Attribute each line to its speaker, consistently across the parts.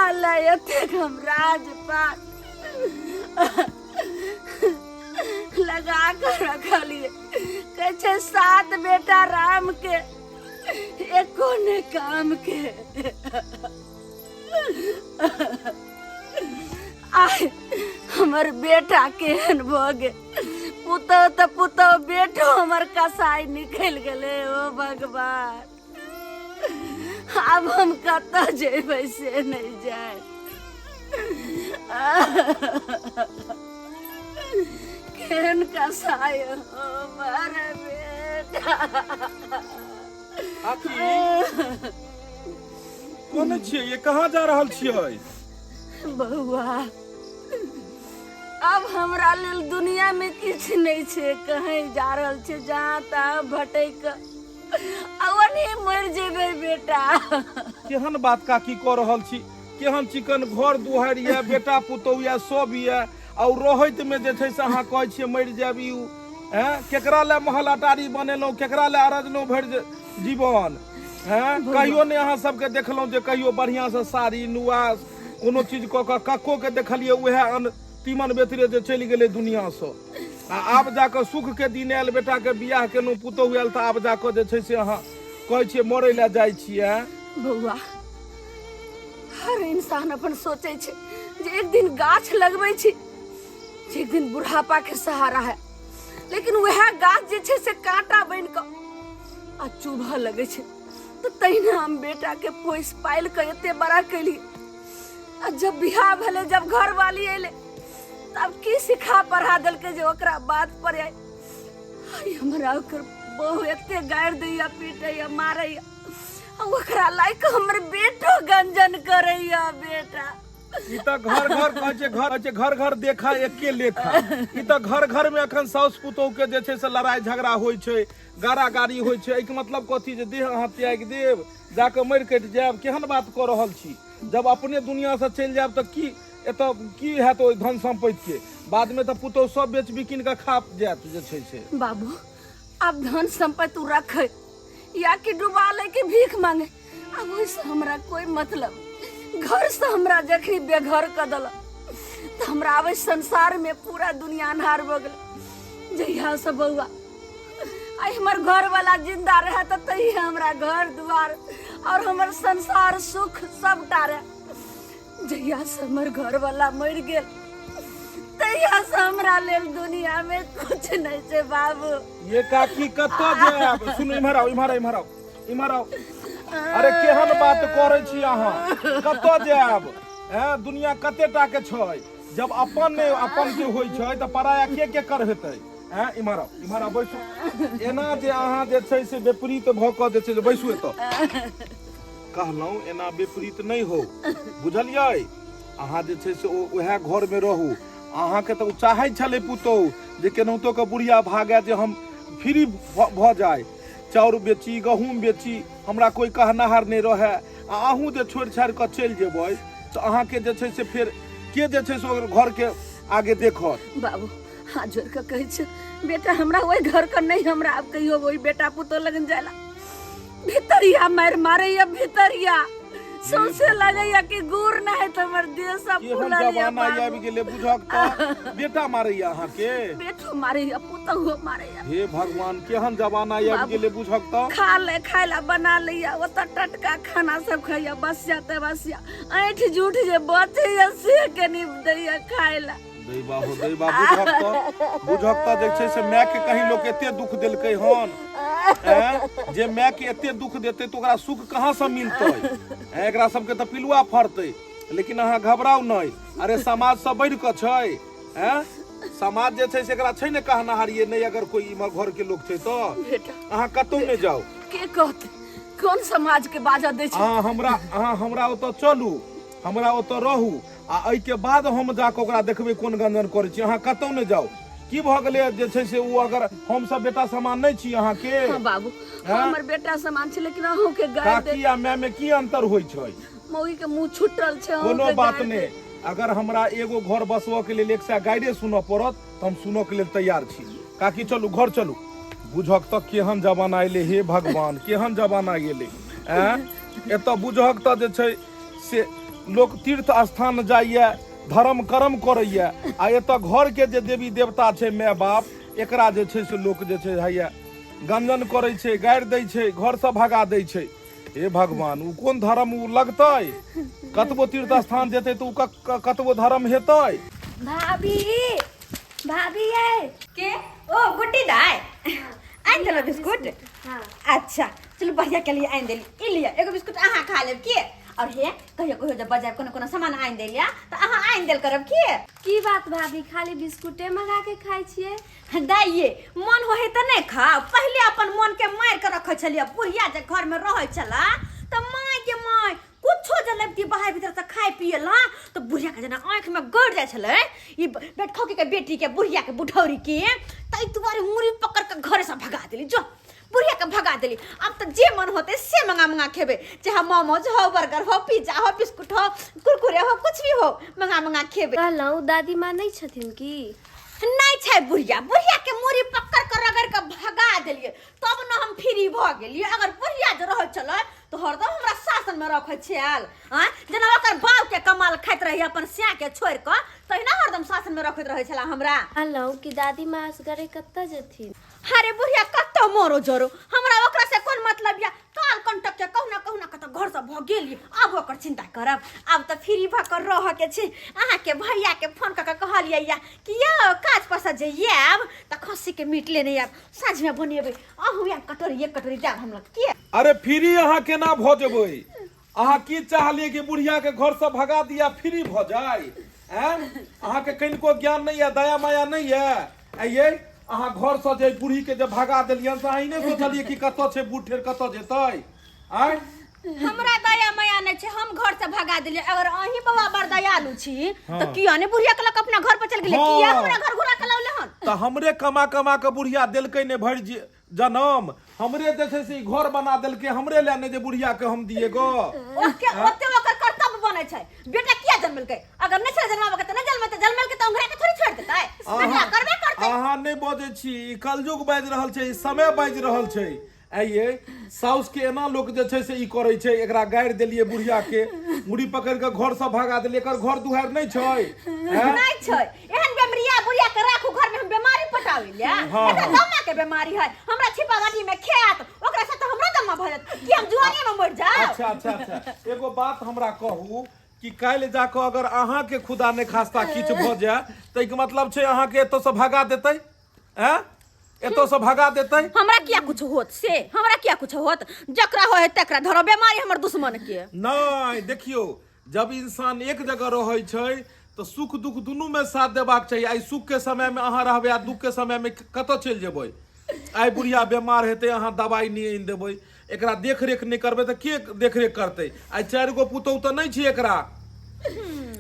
Speaker 1: केकरा लए एतेक हम राजपाट लगा कऽ रखलियै? कहै छै 7 बेटा राम के, एको ने काम के। आइ हमर बेटा केहन भऽ गेल, पुतहु तऽ पुतहु, बेटो हमर कसाई निकलि गेलै। ओ भगवान, आब हम कतऽ जेबै से नहि जाय। केहन कसाई हमर बेटा।
Speaker 2: काकी, कोन छियै ये? कहाँ जा रहल छियै?
Speaker 1: बौआ, आब हमरा लेल दुनिया में किछु नहि छै। कहीं जा रहल छै, जहाँ तहाँ भटैक आ ओन्ही मरि जेबै बेटा।
Speaker 2: केहन बात काकी कऽ रहल छी? केहन चिकन घर दुआरि यऽ, बेटा पुतहु यऽ, सब यऽ, आ ओ रहैत में जे छै से अहाँ कहै छियै मरि जायब। ई उ हैं केकरा लए महल अटारी बनेलहुँ? केकरा लए अरजलहुँ भरि जीवन? हैं, कहियो नहि अहाँ सबके देखलहुँ जे कहियो बढ़िआँसँ साड़ी नुआ कोनो चीज कऽ कऽ। कक्को के देखलियै उएह अन्न तीमन बेतरे जे चलि गेलै दुनिआँसँ। आ आब जाकऽ सुखके दिन आयल, बेटाके बियाह केलहुँ, पुतहु आयल, तऽ आब जाकऽ जे छै से अहाँ कहै छियै मरै लए जाइ छियै?
Speaker 1: बौआ, हर इंसान अपन सोचै छै जे एक दिन गाछ लगबै छी जे एक दिन बुढ़ापा के सहारा है, लेकिन वएह गाछ जे छै से कांटा बनि कऽ आ चुभऽ लगै छै। तऽ तहिना हम बेटा के पोसि पालि कऽ एते बड़ा केली, आ जब बियाह भेलै, जब घरवाली एलै, तब की सिखा पढ़ा देलकै जे ओकरा बात पर आइ आइ हमरा ओकर बहु एते गारि दैया, पीटैया, मारैया, आ ओकरा लायक हमर बेटो गंजन करैया बेटा।
Speaker 2: ई तऽ घर घर कहै छै, घर कहै छै, घर घर देखा एके लेखा। ई तऽ घर घर में अखन साउस पुतोह के जे छै से लड़ाई झगड़ा होइ छै, गारा गारी होइ छै। एहिके मतलब कथी जे देह अहाँ त्यागि देब, जाकऽ मरि कटि जायब? केहन बात कऽ रहल छी? जब अपने दुनिया से चलि जायब तऽ की एतऽ की हैत ओहि धन सम्पत्ति के? बाद में तऽ पुतोह सब बेच बिकिन कऽ खा जायत जे छै से।
Speaker 1: बाबू, आब धन सम्पत्ति तू रखे या कि डुबा ले कि भीख मांगे, आब ओहिसँ हमरा कोई मतलब। घर से हमरा जखनी बेघर कऽ देलक तऽ हमरा आब एहि संसार में पूरा दुनिया अन्हार भऽ गेल। जहिया से बौआ आइ हमर घरवाला जिंदा रहे तऽ तहिया हमरा घर दुआर और हमर संसार सुख सबटा रहे। जहिया से हमर घरवाला मरि गेल तहिया से हमरा लेल दुनिया में कुछ नहीं छै बाबू।
Speaker 2: ये काकी, कतऽ जायब? सुनू, इम्हर आउ, इम्हर, इम्हर आउ, इम्हर आउ। अरे, केहन बात करै छी अहाँ? कतऽ जायब? हैं, दुनिया कते टा के छै? जब अपन ने अपन के होइ छै तऽ पराया के के कर हेतै? हैं, इम्हर आउ, इम्हर आउ, बैसू। एना जे अहाँ जे छै से विपरीत भऽ कऽ जे छै से, बैसू एतऽ कहलहुँ, एना विपरीत नहि हो, बुझलियै? अहाँ जे छै से ओ उएह घरमे रहू। अहाँके तऽ ओ चाहै छलै पुतहु जे केनाहितो कऽ बुढ़िया भागए, जे हम फ्री भऽ जाय, चाउर बेची, गहूँम बेची, हमरा कोइ कहनाहार नहि रहए। आ अहूँ जे छोड़ि छाड़ि कऽ चलि जेबै तऽ अहाँके जे छै से फेर के जे छै से ओकर घरके आगे देखत?
Speaker 1: बाबू, हाथ जोड़ कऽ कहै छै बेटा, हमरा ओहि घर के नहीं, हमरा आब कहियो ओहि बेटा पुतोह लगन जायला भीतरिया मारि मारैया, भीतरिया सौंसे लगैया कि गुड़ नहि तऽ हमर देह सब
Speaker 2: केहन
Speaker 1: फूलल या।
Speaker 2: जमाना
Speaker 1: बाबू।
Speaker 2: आबि गेलै बुझक तऽ बेटा मारैया अहाँके?
Speaker 1: बेटो मारैया, पुतहुओ मारैया।
Speaker 2: हे भगवान, केहन जमाना आबि
Speaker 1: बाबू।
Speaker 2: गेलै बुझक तऽ।
Speaker 1: खा ले, खाय ला बना लैया, ओतऽ टटका खाना सब खैया, बसिया तऽ बसिया ऐंठ जूठ जे बचैया से कनि दैया खाय ला।
Speaker 2: दैबा हो दैबा, बुझक तऽ, बुझक तऽ जे छै से मायके कहीं लोक एते दुख देलकै हन। ऐं, जे मायके एते दुख देतै तऽ ओकरा सुख कहाँसँ मिलतै? ऐं, एकरा सबके तऽ पिलुआ फड़तै। लेकिन अहाँ घबराउ नहि। अरे, समाज सब बढ़ि कऽ छै। ऐं, समाज जे छै से एकरा छै ने कहनाहार ये नहि, अगर कोई इम्हर घर के लोक छै तऽ
Speaker 1: बेटा,
Speaker 2: अहाँ कतहु नहि जाउ।
Speaker 1: के कहतै? कोन समाज के बाजऽ दै छै?
Speaker 2: अहाँ हमरा ओतऽ चलू, हमरा ओतऽ रहू, आ एहिके बाद हम जाकऽ ओकरा देखबै कोन गंजन करै छी। अहाँ कतहु नहि जाउ। की भऽ गेलै जे छै से ओ अगर हमसब बेटा समान नहि छी अहाँके?
Speaker 1: हाँ बाबू,
Speaker 2: हाँ?
Speaker 1: हमर बेटा समान छै, लेकिन अहूँ के गारि दे
Speaker 2: काकी आ माय में की अंतर होइ छै?
Speaker 1: मौगी के मुंह छुटल छै, अहूँ
Speaker 2: कोनो
Speaker 1: के
Speaker 2: बात
Speaker 1: गारि
Speaker 2: नहि
Speaker 1: दे।
Speaker 2: अगर हमरा एगो घर बसबऽ के लेल 100 गाइडे सुनऽ पड़त तऽ हम सुनऽ के लेल तैयार छी। काकी, चलू, घर चलू। बुझक तऽ केहन जमाना एलै, हे भगवान, केहन जमाना एलै। ऐं, एतऽ बुझक तऽ जे छै से लोक तीर्थ स्थान जाइए, धर्म कर्म करैए, आ एतऽ घरके जे देवी देवता छै माय बाप, एकरा जे छै से लोक जे छै हैया गंजन करै छै, गारि दै छै, घरसँ भगा दै छै। हे भगवान, ओ कोन धर्म ओ लगतै? कतबो तीर्थ स्थान जेतै तऽ ओ कतबो धर्म हेतै?
Speaker 3: भाभी, भाभी ये
Speaker 4: के ओ गुड्डी दाई आनि देलो बिस्कुट?
Speaker 3: हाँ।
Speaker 4: अच्छा चलू, बढ़िया के लिए आनि देली। ई लिअ, एगो बिस्कुट अहाँ खा लेब के। और हे, कहियो कहियो जब बाजार कोनो कोनो सामान आनि देलिया तऽ अहाँ आनि देल करब के।
Speaker 3: की बात भाभी, खाली बिस्कुटे मंगा के खाइ छियै?
Speaker 4: दाई ये, मन हो है तऽ नहि खाओ। पहिले अपन मन के मारि के रखै छलियै। बुढ़िया जे घर में रहै छला तऽ माय के माय, कुछो जे लबती बाहर भीतर से खाय पिए ला तऽ बुढ़िया के जेना आँखि में गड़ जाइ छलै ई बेटखौकी के बेटी के, बुढ़िया के, बुढ़ौरी के। ताहि दुआरे मुड़ी पकड़ के घरे से भगा देली, जो बुढ़िया के भगा देली। अब तऽ जे मन होते से मंगा मंगा खेबै, चाहे मोमोज हो, बर्गर हो, पिज्जा हो, बिस्कुट हो, कुरकुरे हो, कुछ भी हो, मंगा मंगा खेबै।
Speaker 3: कहलहुँ, दादी माँ नहि छथिन की?
Speaker 4: नहि छै बुढ़िया। बुढ़िया के मुड़ी पकड़ के रगड़ के भगा देलियै तब न हम फ्री भऽ गेलियै। अगर बुढ़िया जे रहै छलै तऽ हरदम हमरा शासन में रखै छल। आँय, जेना ओकर बाप के कमाल खाइत रही अपन स्या के छोड़ि कऽ, तहिना हरदम शासन में रखैत रहै छला हमरा।
Speaker 3: कहलहुँ कि दादी माँ असगरे कतऽ जेथिन?
Speaker 4: अरे बुढ़िया कतौ मरो जरो, हमरा ओकरा से कोन मतलब या। काल कंटक के कहुना कहुना कतऽ घर से भऽ गेली, आब ओकर चिंता करब? आब तऽ फ्री भऽ कऽ रहऽ के छै। अहाँके भैया के फोन कऽ कऽ कहलियै या कि यौ, काज पर से जे आयब तऽ खस्सी के मीट लेने आयब, साँझ में बनेबै। अहूँ आयब, कटोरी एक कटोरी देब हमरा के।
Speaker 2: अरे फ्री अहाँ केना भऽ जेबै? अहाँ की चाहलियै कि बुढ़िया के घर से भगा दिया, फ्री भऽ जाय? आँय, अहाँके कनिको ज्ञान नहि यऽ, दया माया नहि यऽ? आइये अहाँ घर से जे बूढ़ी के जे भगा देलियन से अहाँ ई नहि सोचलियै कि कतऽ छै बूढ़ ठेर, कतऽ जेतै? आँय,
Speaker 4: हमरा दया माया नहि छै, हम घर से भगा देलियै। अगर अहीं बाबा बड़ दयालु छी तऽ किया ने बुढ़िया के लऽ कऽ अपना घर पर चलि गेलियै? किया हमरा घर घुरा के लौले हन?
Speaker 2: तऽ हमरे कमा कमा के बुढ़िया देलकै ने भरि जनम, हमरे जे छै से ई घर बना देलकै, हमरे लए ने जे बुढ़िया के हम दिए गो।
Speaker 4: ओके, ओते ओकर कर्तव्य बनै छै। बेटा किया जन्मेलकै? अगर नहि छलै जन्माबऽ के तऽ नहि जन्मेतै। जन्मेलकै तऽ ओंघरा के थोड़ी छोड़ि देतै? बेटा करबे करतै।
Speaker 2: अहाँ नहि बजै छी, ई कलयुग बाजि रहल छै, ई समय बाजि रहल छै। आइये साउस के एना लोक जे छै से ई करै छै? एकरा गारि देलियै, बुढ़िया के मुड़ी पकड़ि कऽ घर से भगा देलियै, एकर घर दुआरि नहि छै?
Speaker 4: हैं? नहि छै। एहन बेमरिया बुढ़िया के राखू घर में, हम बीमारी पटाबै ले। एकरा दमा के बीमारी है, हमरा छिपा बाटी में खेत, ओकरा से तऽ हमरो दमा भऽ जायत कि हम जुआनी में मरि जायब।
Speaker 2: अच्छा अच्छा अच्छा, एगो बात हमरा कहू कि काल्हि जाकऽ अगर अहाँके खुदा ने खास्ता किछु भऽ जाय, ताहिके मतलब छै अहाँके एतऽसँ भगा देतै? हैं, एतऽसँ भगा देतै?
Speaker 4: हमरा किया कुछ होत से? हमरा किया कुछ होत? जकरा होय तकरा धरो बीमारी, हमर दुश्मन के
Speaker 2: नहि। देखियौ, जब इंसान एक जगह रहै छै तऽ सुख दुख दुनूमे साथ देबाक चाही। आइ सुखके समयमे अहाँ रहबै आ दुखके समयमे कतऽ चलि जेबै? आइ बुढ़िया बेमार हेतै, अहाँ दबाइ नहि आनि देबै, एकरा देखरेख नहि करबै तऽ के देखरेख करतै? आइ चारि गो पुतहु तऽ नहि छै एकरा।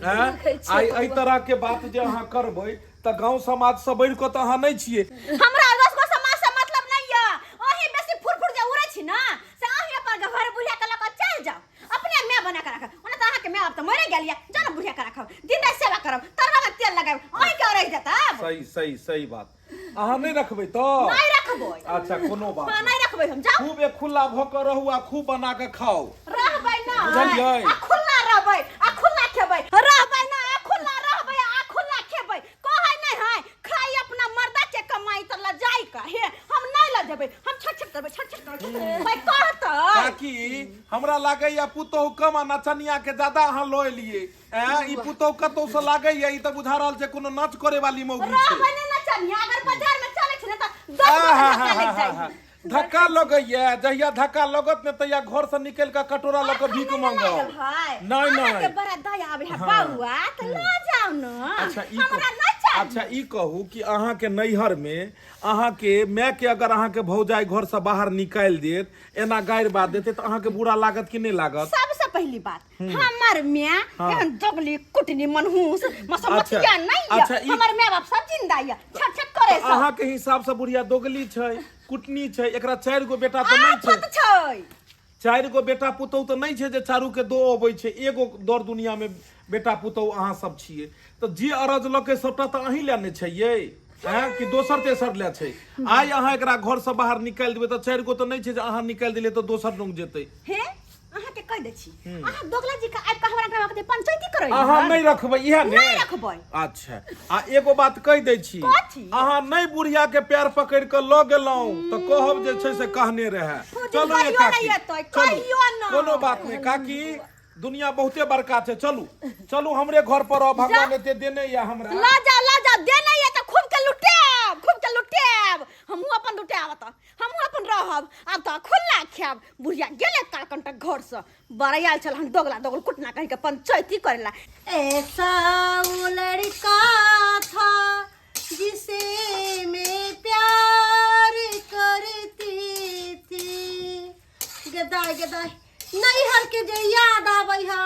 Speaker 2: आँय? आइ एहि तरहके बात जे अहाँ करबै तऽ गाँव समाजसँ बढ़ि कऽ तऽ अहाँ नहि छियै।
Speaker 4: हमरा दस गो समाज से मतलब नहीं है। अहीं बेसी फुरफुर जे उड़ै छी ना, से अहीं अपन घर बुढ़िया के लऽ कऽ चलि जाउ, अपने माय बना के राखब। ओना तऽ अहाँके माय बाप तऽ मरे गेल यऽ। जाउ ने, बुढ़िया के राखब, दिन राति सेवा करब, तरवा में तेल लगायब, अहीं के रहि जेतब।
Speaker 2: सही सही सही बात। अहाँ नहि रखबै तऽ
Speaker 4: नहीं रखबै।
Speaker 2: अच्छा, कोनो बात
Speaker 4: हाँ, नहीं रखबै हम, जाउ।
Speaker 2: खूब एक खुला भऽ कऽ रहू आ खूब बना कऽ खाउ।
Speaker 4: रहबै ना।
Speaker 2: बुझलियै?
Speaker 4: आ खुला रहबै आ खुला खेबै। रहबै ना, आ खुला रहबै आ खुला खेबै। कहै नहीं है खाई अपना मर्दा के कमाई तऽ ल जाई का। हे, हम नहीं ल जेबै, हम छट छट करबै, छट छट करबै भाई कहतै।
Speaker 2: काकी, हमरा लागैया पुतोहु कम आ नचनिया के ज्यादा अहाँ लऽ एलियै। ऐं, ई पुतोहु कतौ से लागैया, ई तऽ बुझा रहल छै कोनो नाच करे वाली मौगी छै।
Speaker 4: रहबै ने नचनिया, अगर बाजार में चलै छै ने तऽ 10 गो के धक्का लागि जाइ।
Speaker 2: धक्का लगैया? जहिया धक्का लगत ने तहिया घर से निकलि कऽ कटोरा लऽ कऽ भीख मांगब।
Speaker 4: नहीं नहीं, बड़ा दया आबै है बउआ, तऽ लऽ जाउ न।
Speaker 2: अच्छा, ई
Speaker 4: हमरा नहीं चाही।
Speaker 2: अच्छा, ई कहू कि अहाँ के नैहर में अहाँ के माय के अगर अहाँ के भौजाई घर से बाहर निकालि देत, एना गारि बात देते, तऽ अहाँ के बुरा लागत कि नहि लागत?
Speaker 4: सबसे पहली बात, हमर माय एहन दगली कुटनी मनहूस मसमतिया नहीं है।
Speaker 2: अच्छा,
Speaker 4: हमर माय बाप सब जिंदा है, छट छट करे सब।
Speaker 2: अहाँ के हिसाब से बुढ़िया दोगली छै, कुटनी छै। एकरा चारि गो बेटा तऽ नहि छै?
Speaker 4: आफत छै।
Speaker 2: चारि गो बेटा पुतहु तऽ नहि छै जे चारू के दो अबै छै। एगो दर दुनिया में बेटा पुतहु अहाँ सब छियै, तऽ जे अरज लऽ के सबटा तऽ अहीं लए ने छै यै? हैं, कि दोसर तेसर लए छै? आइ अहाँ एकरा घर से बाहर निकालि देबै तऽ चारि गो तऽ नहि छै जे अहाँ निकालि देलियै तऽ दोसर लोग जेतै।
Speaker 4: हे, अहाँ के कहि दै छी, अहाँ दोगला जी के आबि कऽ हमरा अंगना हमरा कते पंचायती करै
Speaker 2: अहाँ नहि रखबै इएह ने
Speaker 4: नहि रखबै।
Speaker 2: अच्छा आ एगो बात कहि दै छी
Speaker 4: कथी?
Speaker 2: अहाँ नहि बुढ़िया के पैर पकड़ि कऽ लऽ गेलहुँ तऽ कहब जे छै से कहने रहए
Speaker 4: फुदी
Speaker 2: चलू ये
Speaker 4: कहियो
Speaker 2: काकी
Speaker 4: नहि एतै,
Speaker 2: चलू
Speaker 4: कहियो नहि।
Speaker 2: कोनो बात नहि काकी दुनिया बहुते बड़का छै चलू चलू हमरे घर पर आउ भगवान एते देने या हमरा
Speaker 4: ला जाओ ला जाओ दे नहीं है तो खूब के लुटेब खूब के लुटेब हमहूँ अपन लुटेब तऽ हमहूँ अपन रहब आब तऽ खुल्ला खायब बुढ़िया गेले कालकंटक घर से बड़ा आयल छल हम दोगला दोगल कुटना कहीं के पंचायती करेला
Speaker 5: ऐसा वो लड़का था जिसे मैं प्यार करती थी गदाय गदाय नैहर के जे याद आबै ह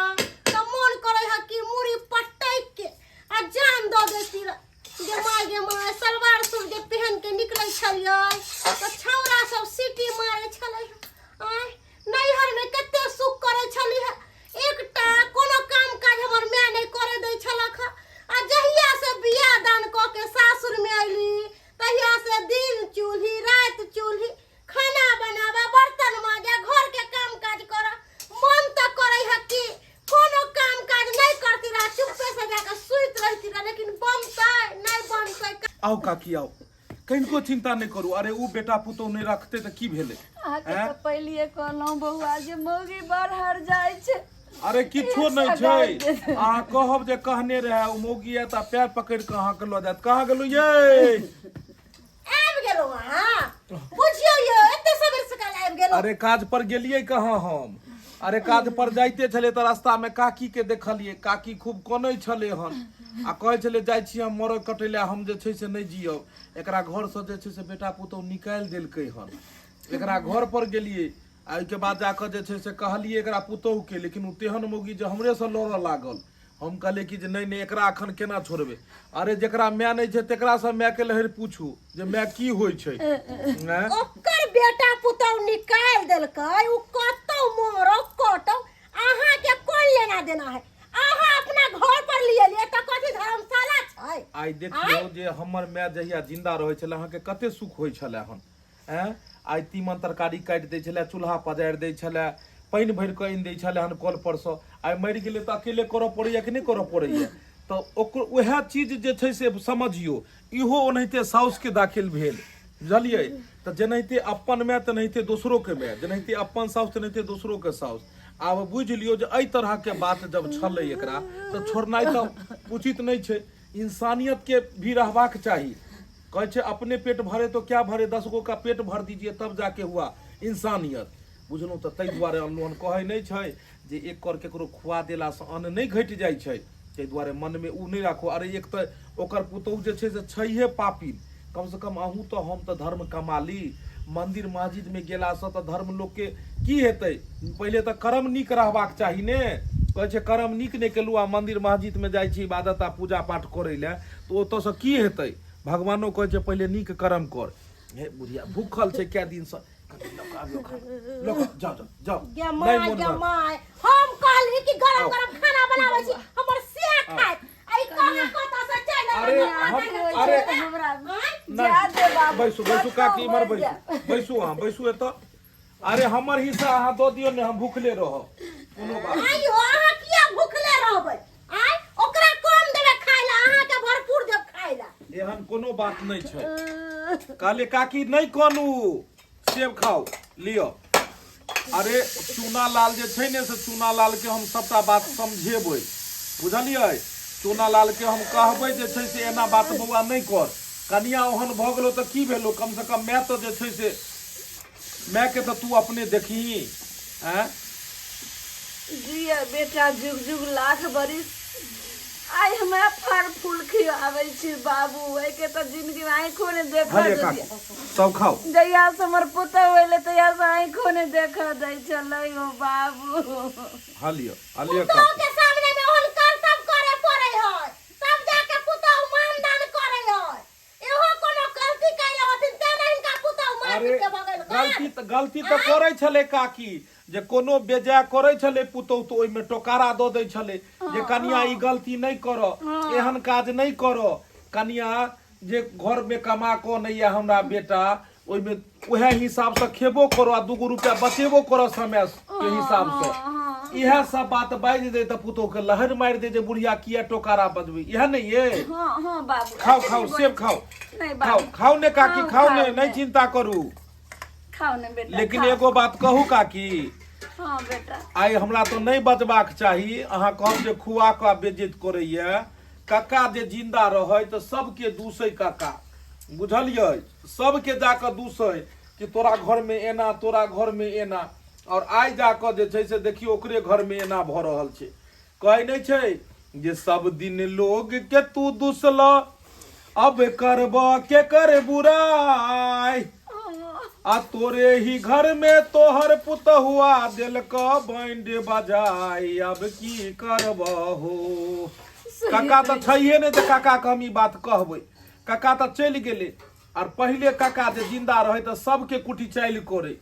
Speaker 5: तऽ मोन करै ह कि मुड़ी पटक के आ जान दऽ देती रह गे माय गे माय सलवार सूट जे पहन के निकलै छलियै तऽ छौड़ा सब सीटी मारै छलै आँय नैहर में कते सुख करै छली है एकटा कोनो काम काज हमर माय नहि करे दै छलक हँ। आ जहिया से बियाह दान कऽ के सासुर में अयली तहिया से दिन चूल्ही राति चूल्ही खाना बनाबा बर्तन माजा घर के काम काज कर मन तऽ करै है कि कोनो काम काज नहि करती रह चुप्पे से जाके सुति रहती रह लेकिन बनतै नहि बनतै
Speaker 2: आउ काकी आउ कनिको चिंता नहि करू अरे ओ बेटा पुतोह नहि रखतै तऽ की भेलै
Speaker 1: अहाँके
Speaker 2: आँय?
Speaker 1: तऽ पहिलिए कहलहुँ बौआ जे मौगी बड़ हर जाइ छै
Speaker 2: अरे किछो नहि छै अहाँ कहब जे कहने रहए ओ मौगी आयत आ पैर पकड़ि कऽ अहाँके लऽ जायत कहाँ गेलहुँ ये
Speaker 5: आबि गेलहुँ अहाँ बुझियौ यौ एते सबेर सकाल आबि गेलहुँ
Speaker 2: अरे काज पर गेलियै कहाँ हम अरे काज पर जाइते छलै तऽ रास्तामे काकीके देखलियै काकी खूब कनै छलै हन आ कहै छलै जाइ छी हम मरऽ कटै लए हम जे छै से नहि जियब एकरा घरसँ जे छै से बेटा पुतहु निकालि देलकै हन एकरा घर पर गेलियै आ ओहिके बाद जाकऽ जे छै से कहलियै एकरा पुतहुके लेकिन ओ तेहन मौगी जे हमरेसँ लड़ऽ लागल हम कहलियै कि जे नहि नहि एकरा एखन केना छोड़बै अरे जकरा माय नहि छै तकरासँ मायके लहरि पूछू जे माय की होइ छै आँय?
Speaker 5: ओकर बेटा पुतहु निकालि देलकै ओ कतौ मरौ कटौ अहाँके कोन लेना देना है अहाँ अपना घर पर लिए लिए तऽ कथी धर्मशाला छै
Speaker 2: आइ देखियौ जे हमर माय जहिया जिंदा रहै छलै अहाँके कते सुख होइ छलै हन आँय आइ तीमन तरकारी काटि दै छलै चूल्हा पजारि दै छलै पानि भरि कऽ आनि दै छलै हन कल परसँ आइ मरि गेलै तऽ अकेले करऽ पड़ैया कि नहि करऽ पड़ैया तऽ ओकर उएह चीज जे छै से समझियौ इहो ओनाहिते साउसके दाखिल भेल बुझलियै तऽ जेनाहिते अपन माय तेनाहिते दोसरोके माय जेनाहिते अपन साउस तेनाहिते दोसरोके साउस आब बुझि लियौ जे एहि तरहके बात जब छलै एकरा तऽ छोड़नाइ तऽ उचित नहि छै इंसानियतके भी रहबाक चाही कहै छै अपने पेट भरे तो क्या भरे दस गो का पेट भर दीजिए तब जाके हुआ इंसानियत बुझलहुँ तऽ ताहि दुआरे अनलहुँ हन कहै नहि छै जे एक कर ककरो खुआ देलासँ अन्न नहि घटि जाइ छै ताहि दुआरे मनमे ओ नहि राखू अरे एक तऽ ओकर पुतहु जे छै से छैहे पापी कमसँ कम अहूँ तऽ हम तऽ धर्म कमा ली मन्दिर मस्जिदमे गेलासँ तऽ धर्म लोकके की हेतै पहिले तऽ कर्म नीक रहबाक चाही ने कहै छै कर्म नीक नहि केलहुँ आ मन्दिर मस्जिदमे जाइ छी इबादत आ पूजा पाठ करै लए तऽ ओतऽसँ की हेतै भगवानो कहै छै पहिले नीक कर्म कर हे बुढ़िया भूखल छै कए दिनसँ कनि लऽ कऽ आबियौ खाना लऽ कऽ जाउ जाउ जाउ
Speaker 5: गे
Speaker 2: नहि
Speaker 5: माय
Speaker 2: मोन
Speaker 5: गे
Speaker 2: भर
Speaker 5: माय हम कहली कि गरम
Speaker 2: आउ।
Speaker 5: गरम खाना बनाबै छी हमर से खायत आ ई कहाँ कतऽ से चलि
Speaker 2: अरे
Speaker 5: एलै
Speaker 2: हम अरे
Speaker 1: हमरा
Speaker 5: आँय?
Speaker 2: नहि
Speaker 1: जा दे बाबू
Speaker 2: बैसू बैसू काकी इम्हर
Speaker 1: मरि
Speaker 2: बैसू बैसू अहाँ बैसू एतऽ अरे हमर हिस्सा अहाँ दऽ दियौ ने हम भूखले रहब कोनो बात नहि।
Speaker 5: आइयो अहाँ किया भूखले रहबै आय ओकरा कम देबै खाय ला अहाँके भरपूर देब खाय ला
Speaker 2: एहन कोनो बात नहि छै कहलियै काकी नहि कानू सेब खाउ लिअ अरे चूना लाल जे छै ने से चूना लाल के हम सबटा बात समझेबै बुझलियै चूना लाल के हम कहबै जे छै से एना बात बौआ नहि कर कनिया ओहन भऽ गेलो तऽ की भेलो कम से कम माय तऽ जे छै से मायके तऽ तू अपने देखही आँय
Speaker 1: जिया बेटा जुग जुग लाख बरिस आइ हमरा फल फूल खियाबै छी बाबू एहिके तऽ जिंदगी में आँखो ने देखऽ
Speaker 2: हलिए
Speaker 1: देलियै
Speaker 2: काकी सब खाओ
Speaker 1: जहिया से हमर पुतहु एलै तहिया से आँखो ने देखऽ दै छलै हो बाबू
Speaker 2: हलिए हलिए
Speaker 5: पुतोह
Speaker 2: काकी
Speaker 5: के सामने में ओहन करतब करे पड़े है तब जाके पुतोह मानदान करे है इहो कोनो गलती कैले होथिन तें ने हिनका पुतहु मार
Speaker 2: अरे
Speaker 5: पीट के भगेल
Speaker 2: गलती तऽ गलती तऽ करै छलै काकी जे कोनो बेजाय करै छलै पुतहु तऽ ओहिमे टोकारा दऽ दै छलै जे कनिया ई गलती नहि कर एहन काज नहि कर कनिया जे घरमे कमा कऽ नहि यऽ हमरा बेटा ओहिमे उएह हिसाबसँ खेबो करो आ दूगो रुपया बचेबो करो समय के हिसाबसँ इएह सब बात बाजि दे तऽ पुतोह के लहर मारि दे जे बुढ़िया किया टोकारा बजबै इएह नहि ये
Speaker 1: हँ हँ बाबू
Speaker 2: खाओ
Speaker 1: एते
Speaker 2: खाओ
Speaker 1: नहि
Speaker 2: सेब
Speaker 1: बजै
Speaker 2: खाओ
Speaker 1: नहि
Speaker 2: खाओ
Speaker 1: बाबू
Speaker 2: खाओ ने काकी
Speaker 1: खाओ,
Speaker 2: खाओ ने
Speaker 1: खाओ
Speaker 2: नहि
Speaker 1: ने।
Speaker 2: चिंता करू
Speaker 1: खाओ ने बेटा
Speaker 2: लेकिन
Speaker 1: खाओ।
Speaker 2: एगो बात कहू काकी
Speaker 1: हँ बेटा
Speaker 2: आइ हमरा तऽ नहि बजबाक चाही अहाँ कहब जे खुआ कऽ बेज्जत करैया कक्का जे जिंदा रहै तऽ सबके दूसै कक्का बुझलियै सबके जा कऽ दूसै कि तोरा घरमे एना तोरा घरमे एना आओर आइ जा कऽ जे छै से देखियौ ओकरे घरमे एना भऽ रहल छै कहै नहि छै जे सब दिन लोग के तू दुसल अब करब के कर बुराई आ तोरे ही घर में तोहर पुतहुआ दिल क बैंड बजाई अब की करबहो। काका तऽ छैहे नहि जे काका के हम ई बात कहबै। काका तऽ चलि गेलै। आर पहिले काका जे जिंदा रहै तऽ सबके कुटी चालि करै।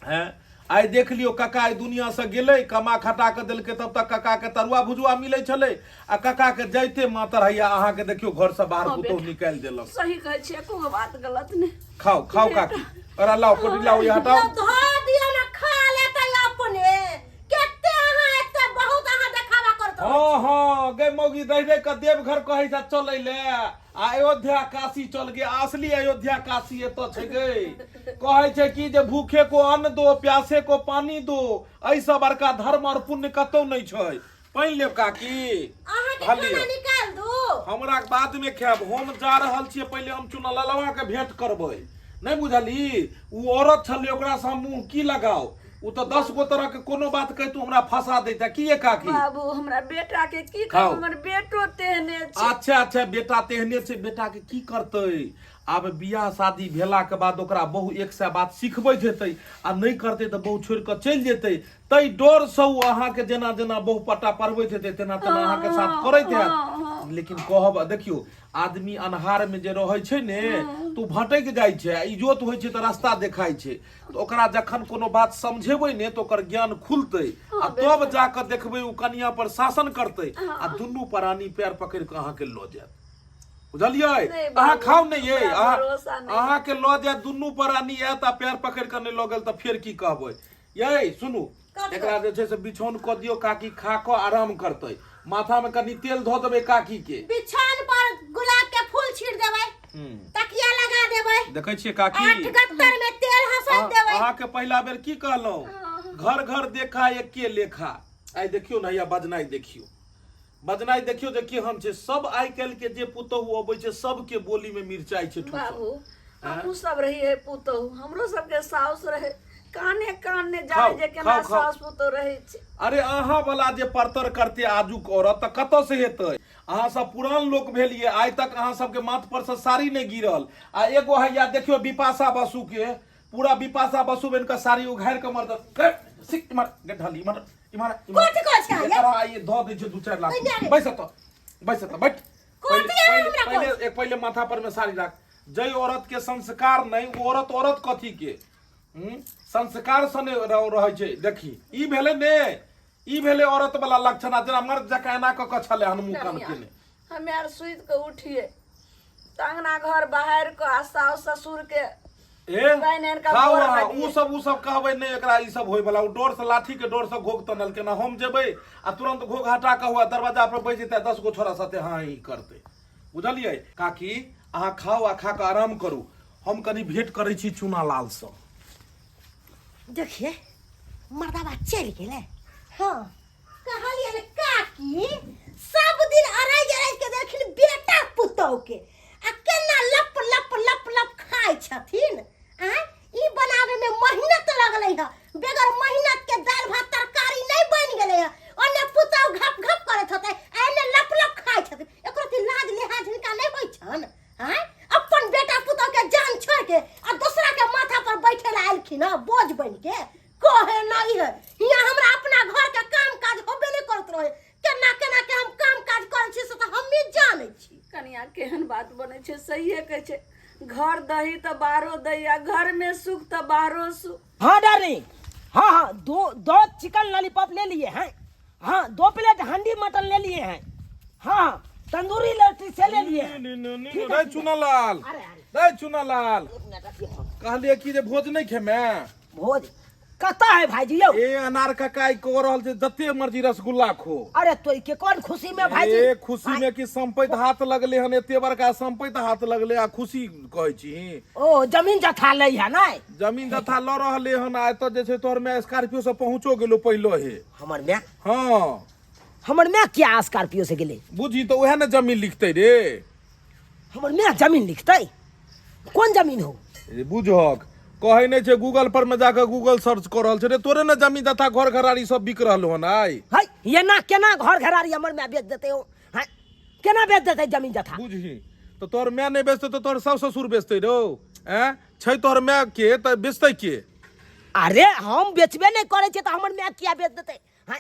Speaker 2: हैं आइ देख लियौ काका एहि दुनियासँ गेलै, कमा खटा कऽ देलकै तब तक काकाके तरुआ भुजुआ मिलै छलै आ काकाके जाइते मातर हैया अहाँके देखियौ घरसँ बाहर
Speaker 1: हँ
Speaker 2: पुतोहु
Speaker 1: बेटा।
Speaker 2: निकालि देलक।
Speaker 1: सही कहै छियै, एको गो बात गलत नहि।
Speaker 2: खाओ खाओ काकी, अरे लाओ कोटी लाओ, ये हटाओ।
Speaker 5: धो दियौ ने, खा लेतै अपने। केते अहाँ एते बहुत अहाँ देखावा करत रहै।
Speaker 2: हँ हँ गे मौगी, रहि रहि कऽ देवघर कहै छै चलै ले आ अयोध्या काशी चल गे। असली अयोध्या काशी एतऽ छै गे। कहै छै कि जे भूखे को अन्न दो, प्यासे को पानी दो, एहिसँ बड़का धर्म और पुण्य कतौ नहि छै। पानि लेब काकी?
Speaker 5: अहाँके
Speaker 2: भलियै।
Speaker 5: खाना निकाल दू?
Speaker 2: हमरा बाद में खायब, हम जा रहल छियै। पहिले हम चुना ललवा के भेंट करबै। नहि बुझली, ओ औरत छलै, ओकरा से हम मुंह की लगाओ? ओ तऽ 10 गो तरह के कोनो बात कहितु हमरा फंसा दैता। की ये काकी?
Speaker 1: बाबू, हमरा बेटा के की
Speaker 2: खाओ।
Speaker 1: कहब, हमर बेटो तेहने छै।
Speaker 2: अच्छा अच्छा, बेटा तेहने छै, बेटा के की करतै? आब बियाह शादी भेला के बाद ओकरा बहु 100 बात सिखबैत हेतै आ नहि करतै तऽ बहु छोड़ि कऽ चलि जेतै, ताहि डरसँ ओ अहाँके जेना जेना बहु पट्टा पढ़बैत हेतै तेना तेना अहाँके साथ करैत हैत। लेकिन कहब, देखियौ, आदमी अन्हार में जे रहै छै ने तऽ ओ भटकि जाइ छै आ इजोत होइ छै तऽ रास्ता देखाइ छै। तऽ ओकरा जखन कोनो बात समझेबै ने तऽ ओकर ज्ञान खुलतै आ तब जा कऽ देखबै ओ कनिया पर शासन करतै आ दुनू प्राणी पैर पकड़ि कऽ अहाँके लऽ जायत। बुझलियै?
Speaker 1: नहि
Speaker 2: अहाँ
Speaker 1: बाबू,
Speaker 2: खाउ ने ये।
Speaker 1: हमरा
Speaker 2: अहाँ
Speaker 1: भरोसा नहि।
Speaker 2: अहाँके लऽ जायत दुनू प्राणी, आयत आ पैर पकड़ि कऽ नहि लऽ गेल तऽ फेर की कहबै? यै सुनू, एकरा जे छै से बिछौन कऽ दियौ, काकी खा कऽ आराम करतै। माथा में कनि तेल धऽ देबै काकी के।
Speaker 5: बिछौन पर गुलाब के फूल छीट देबै, तकिया लगा देबै।
Speaker 2: देखै छियै काकी?
Speaker 5: 8 गत्तर में तेल हंसैत देबै।
Speaker 2: अहाँके पहिला बेर की कहलहुँ, घर घर देखा एके लेखा। आइ देखियौ ने हैया बजनाइ देखियौ, बजनाइ देखियौ जे केहन छै। सब आइ काल्हि के जे पुतोहु अबै छै सबके बोली में मिरचाइ छै ठूसल।
Speaker 1: बाबू, हमहूँ सब रहियै पुतोहु, हमरो सबके साउस रहे, काने कान ने जाने
Speaker 2: खाउ,
Speaker 1: जे केना
Speaker 2: खाउ, खाउ।
Speaker 1: साउस पुतोहु रहै छै।
Speaker 2: अरे अहाँ वाला जे परतर करते आजुक औरत तऽ कतऽ से हेतै? अहाँ सब पुरान लोक भेलियै, आइ तक अहाँ सबके माथ पर से साड़ी नहि गिरल आ एगो हैया देखियौ बिपाशा बसु के, पूरा बिपाशा बसु बनि कऽ साड़ी उघारि कऽ मर्द सिक इम्हर गड्ढल इम्हर इम्हर इम्हर।
Speaker 5: कथी कहै छै अहाँ?
Speaker 2: एकरा आइ धऽ दै छै 2-4 लाख।
Speaker 5: नहि जाने।
Speaker 2: बैस एतऽ, बैस एतऽ, बैठ।
Speaker 5: कथी
Speaker 2: पहिले-
Speaker 5: अहाँ हमरा
Speaker 2: पहिले
Speaker 5: कहै?
Speaker 2: एक पहिले माथा पर में साड़ी राख। जै औरत के संस्कार नहि ओ औरत औरत कथी के? संस्कार से नहि रहै छै। देखी ई भेलै ने, ई भेलै औरत वाला लक्षण। आ जेना मर्द जकाँ एना कऽ कऽ छलै हन मुँह कान केने।
Speaker 1: हमे आर सुति कऽ उठिए तऽ अंगना घर बहारि कऽ आ साउस ससुर के
Speaker 2: ए
Speaker 1: पानि आनि कऽ
Speaker 2: खाउ
Speaker 1: गोर
Speaker 2: अहाँ।
Speaker 1: लगियै।
Speaker 2: उ सब कहबै नहि एकरा ई सब होय वाला। उ डर से लाठी के डर से घोघ तनलकै ना। हम जेबै आ तुरंत घोघ हटा कऽ हुआ दरवाजा पर बैस जेतै, 10 गो छोरा साथे हाँ ही करतै। बुझलियै काकी? अहाँ खाउ आ खा कऽ आराम करू, हम कनि भेंट करै छी चूना लाल सँ।
Speaker 5: देखिए मर्दाबा चलि गेलै। हँ कहलियै ने काकी, सब दिन अरैज अरैज के देखिन बेटा पुतोह के आ केना लप लप लप लप खाइ छथिन। आँय, ई बनावे में मेहनत लगलै ह, बगैर मेहनत के दालि भात तरकारी नहीं बनि गेलै ह। ओने पुतोह घप घप करैत होतै आ एने लप लप खाइ छथिन। एकरो अथी लाज लिहाज हिनका नहीं होइ छन? आँय, अपन बेटा पुतोह के जान छोड़ के आ दोसरा के माथा पर बैठे ला आयल हँ बोझ बन के। कहे नहीं है, हियाँ हमरा अपना घर के काम काज होबे नहीं करत रहे। केना केना के हम काम काज करै छी से तऽ हमही जानै छी।
Speaker 1: कनिया केहन बात बनै छै, सहिए कहै छै, घर दही तऽ बाहरो दही आ घर में सुख तऽ बाहरो सुख।
Speaker 6: हाँ डार्लिंग, हाँ हाँ, दो चिकन लॉलीपॉप ले लिए हैं, हाँ 2 प्लेट हंडी मटन ले लिए हैं, हाँ हाँ तंदूरी रोटी से ले लिए हैं।
Speaker 2: रे चुनालाल,
Speaker 6: अरे अरे
Speaker 2: रे चुनालाल,
Speaker 6: एक मिनट रखिए फोन।
Speaker 2: कहलिए कि जे भोज नहीं खेमे?
Speaker 6: भोज कतऽ है भाईजी यौ?
Speaker 2: ए अनार काका ई कह रहल छै जते मर्जी रसगुल्ला खो।
Speaker 6: अरे तो के कोन खुशी में भाईजी?
Speaker 2: ए खुशी में कि संपैत हाथ लगले हन, एते बड़का संपैत हाथ लगले आ खुशी कहै छी।
Speaker 6: ओ जमीन जथा लै है नै?
Speaker 2: जमीन जथा ल रहले हन आ एतऽ जे छै तोहर में स्कॉर्पियो से पहुंचो गेलो पहिलो हे।
Speaker 6: हमर माय?
Speaker 2: हाँ।
Speaker 6: हमर माय किया स्कॉर्पियो से गेलै?
Speaker 2: बुझी तऽ उएह ने जमीन लिखतै रे।
Speaker 6: हमर माय जमीन लिखतै? कोन जमीन हो?
Speaker 2: रे बुझहक कहै नहि छै गूगल पर में जाके गूगल सर्च कऽ रहल छै रे, तोरे ने जमीन तथा घर घरारी सब बिक रहल हन आइ।
Speaker 6: है एना केना घर घरारी हमर माय बेच देतै हो? है केना बेच देतै जमीन जथा?
Speaker 2: बुझही तऽ तोहर माय नहि बेचतै तऽ तोहर साउस ससुर बेचतै रौ। ऐं छै तोहर माय के तऽ बेचतै के?
Speaker 6: अरे हम बेचबे नहि करै छियै तऽ हमर माय किया बेच देतै? है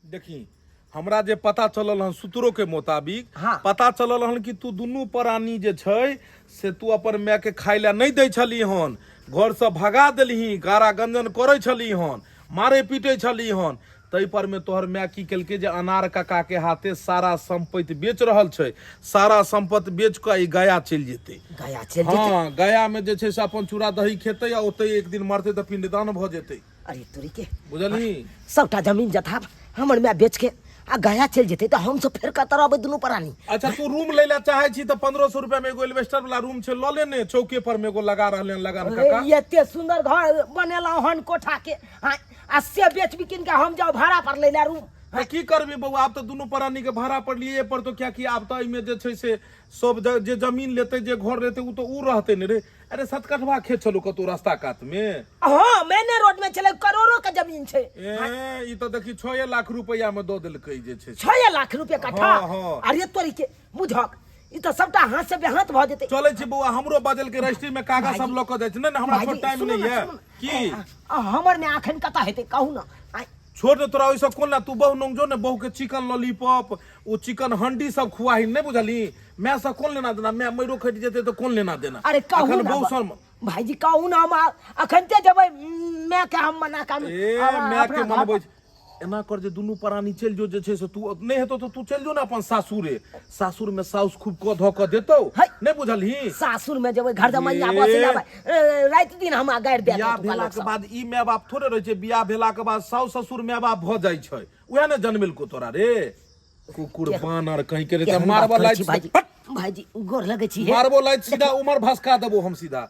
Speaker 2: देखी हमरा जे पता चलल हन सूत्रों के मुताबिक,
Speaker 6: हाँ।
Speaker 2: पता चलल हन कि तू दुनू प्राणी जे छै से तू अपन माय के खाय लए नहि दै छली हन, घर से भगा देलही, गारा गंजन करै छली हन, मारे पीटे छली हन। ताहि पर में तोहर माय की केलकै जे अनार काका के हाथे सारा संपत्ति बेच रहल छै, सारा संपत्ति बेच कऽ ई गया चलि जेतै।
Speaker 6: गया चलि जेतै?
Speaker 2: हाँ, गया में जे छै से अपन चूड़ा दही खेतै आ ओतै एक दिन मरतै तऽ पिंडदान भऽ जेतै।
Speaker 6: अरे तोरी के
Speaker 2: बुझलही?
Speaker 6: सबटा जमीन जथा हमर माय बेच के आ गया चलि जेतै तऽ हमसब फेर कतऽ रहबै दुनू प्राणी?
Speaker 2: अच्छा तू रूम लै ला चाहै छी तऽ 1500 रुपया में एगो एल्वेस्टर वाला रूम छै लऽ ले ने, चौके पर में एगो लगा रहले हन लगान काका।
Speaker 6: अरे, एते सुंदर घर बनेलहुँ हन कोठा के, हाँ, आ से बेच बिकिन के हम जाउ भाड़ा पर लै ला रूम।
Speaker 2: तऽ की करबी बौआ, आब तऽ दुनू प्राणी के भाड़ा पर लिए पड़तौ, कियाकि आब तऽ एहिमे जे छै से सब जे जमीन लेतै जे घर लेतै ओ तऽ उ रहतै ने रे। अरे सतकठवा खेत छलो कतौ रास्ता कात में?
Speaker 6: हाँ मेने रोड में छले, करोड़ों के जमीन छै।
Speaker 2: ए ई तऽ देखी 6 लाख रुपया में दऽ देलकै जे छै।
Speaker 6: 6 लाख रुपया कट्ठा?
Speaker 2: हाँ, हाँ।
Speaker 6: अरे तोरी के बुझक ई तऽ सबटा हाथ से बेहाथ भऽ जेतै।
Speaker 2: चलै छी बौआ, हमरो बदल के रजिस्ट्री में कागज सब लऽ कऽ जाइ छै। नहि, नहि, हमरा
Speaker 6: भाईजी,
Speaker 2: छोट टाइम
Speaker 6: सुनू
Speaker 2: नहि
Speaker 6: ने,
Speaker 2: है।
Speaker 6: सुनू ने।
Speaker 2: की?
Speaker 6: हमर में अखन कतऽ हेतै कहू ना। आइ
Speaker 2: छोड़ दे तोरा ओहिसँ कोन ला, तू बहु नोंग जो ने, बहु के चिकन लॉलीपॉप ओ चिकन हंडी सब खुआही, नहि बुझलही? माय से कोन लेना देना, माय मरो खटि जेतै तऽ कोन लेना देना।
Speaker 6: अरे कहू
Speaker 2: अखन
Speaker 6: ना
Speaker 2: बहु सन
Speaker 6: भाईजी कहू ना, हम अखन ते जेबै माय के हम मना के
Speaker 2: ए माय के
Speaker 6: अपना घर
Speaker 2: मनबै छै। एना कर जे दुनू प्राणी चलि जो जे छै से, तू नहि हेतौ तऽ तू चलि जो ने अपन सासुरे, सासुर में साउस खूब कऽ धऽ कऽ देतौ,
Speaker 6: है।
Speaker 2: नहि बुझलही?
Speaker 6: सासुर में जेबै घर जमैया
Speaker 2: ए।
Speaker 6: बस जाबै, राति दिन हमरा गारि देत
Speaker 2: बियाह
Speaker 6: ओतुका
Speaker 2: भेला
Speaker 6: लोक
Speaker 2: के
Speaker 6: सब।
Speaker 2: बाद ई माय बाप थोड़े रहै छै, बियाह भेला के बाद साउस ससुर माय बाप भऽ जाइ छै, उएह ने जनमेलको तोरा रे कुकुर बानर कहीं के रे, तऽ
Speaker 6: केहन बात
Speaker 2: मारबो
Speaker 6: करै
Speaker 2: लाइट
Speaker 6: छी भाईजी, भाईजी गोर लगै छी हे।
Speaker 2: मारबो लाइट सीधा उमर भसका देबो हम सीधा।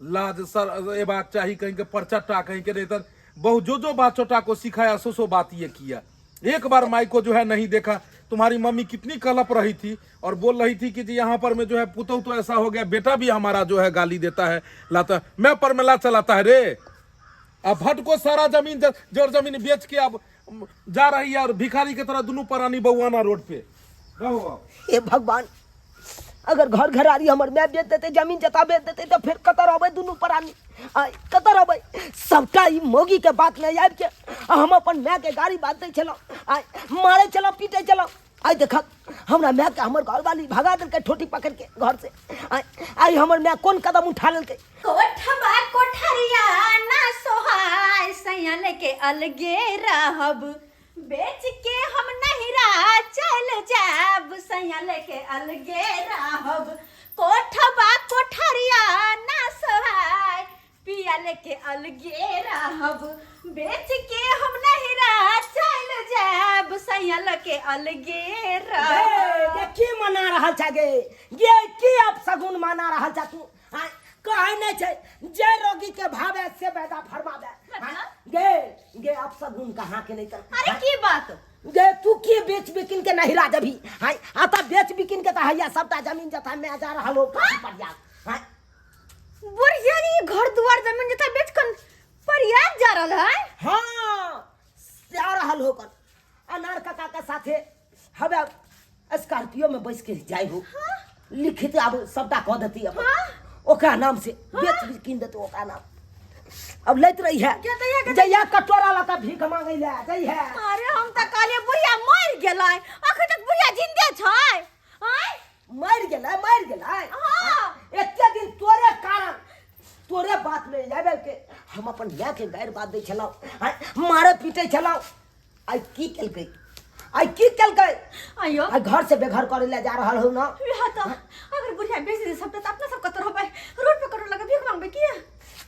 Speaker 2: लाज सर एबाक चाही कहीं के परचट्टा कहीं के नहीं तर बहु जो जो बात चोटा को सिखाया सो सो बात ये किया। एक बार माई को जो है नहीं देखा, तुम्हारी मम्मी कितनी कलप रही थी और बोल रही थी कि जी यहाँ पर में जो है पुतहु तो ऐसा हो गया, बेटा भी हमारा जो है गाली देता है, लाता मैं पर में ला चलाता है रे। अब भट्ट को सारा जमीन जर जमीन बेच के अब जा रही है और भिखारी के तरह दोनों प्राणी बउआना रोड पे रहो अब।
Speaker 6: हे भगवान, अगर घर घरारी हमर माय बेच देते, जमीन जता बेच देते तो फिर कतऽ रहबै दुनू प्राणी? आय कतऽ रहबै? सबटा ई मौगी के बात में आबि के हम अपन माय के गाड़ी बात दै छलहुँ, आय मारै छलहुँ, पीटै छलहुँ। आइ देखक हमरा माय के हमर घरवाली भगा देलकै ठोटी पकड़ के घर से। आय आइ हमर माय कोन कदम उठा लेलकै?
Speaker 4: कोठबा कोठरिया ना सोहाय, सैया लेके अलगे रहब, बेच के हम नहिरा चल जाब, सैया लेके अलगे रहब। कोठबा कोठरिया ना सोहाय, पिया लेके अलगे रहब, बेच के हम नहिरा चल जाब, सैया लेके अलगे रहब।
Speaker 6: ये की मना रहल छै गे? ये की अब सगुन मना रहल छै तू? आँय, कहै नहि छै जे रोगी के भावे से वैदा फरमावे। आँय, गे गे अब सगुन कहाँ के नहीं तर।
Speaker 4: अरे की बात
Speaker 6: गे तू की बेच बिकिन के नहिरा जबी? आँय, आ तऽ बेच बिकिन के तऽ हैया सबटा जमीन जथा में जा रहल हो परियास। आँय,
Speaker 4: बुढ़िया जी घर दुआर जमीन जथा बेच कर परियास जा रहल है।
Speaker 6: हाँ जा रहल हो कर अनार काका के साथे हवे स्कॉर्पियो में बैस के जाय हो। हाँ? लिखित अब सबटा कह देती अपन। हाँ? ओकरा नाम से। हाँ? बेच भी कीन देते ओकरा नाम। अब लैत रही है जइया कटोरा लगा भीख मांगे ले जई है।
Speaker 4: अरे हम त कहलिए बुढ़िया मर गेलै, अखन तक बुढ़िया जिंदे छै। आय
Speaker 6: मर गेलै, मर गेलै।
Speaker 4: हाँ।
Speaker 6: एते दिन तोरे कारण तोरे बात में आबि के हम अपन माय के गारि बात दै छलहुँ, मारे पीटे छलहुँ। आइ की केलकै? आइ की केलकै?
Speaker 4: आइयो
Speaker 6: आइ घर से बेघर करे ले जा रहल हो ना।
Speaker 4: वएह तऽ, अगर बुढ़िया बेच दे सब तऽ अपना सब कतऽ रहबै? रोड पे करो लगे भीख मांगबै किया?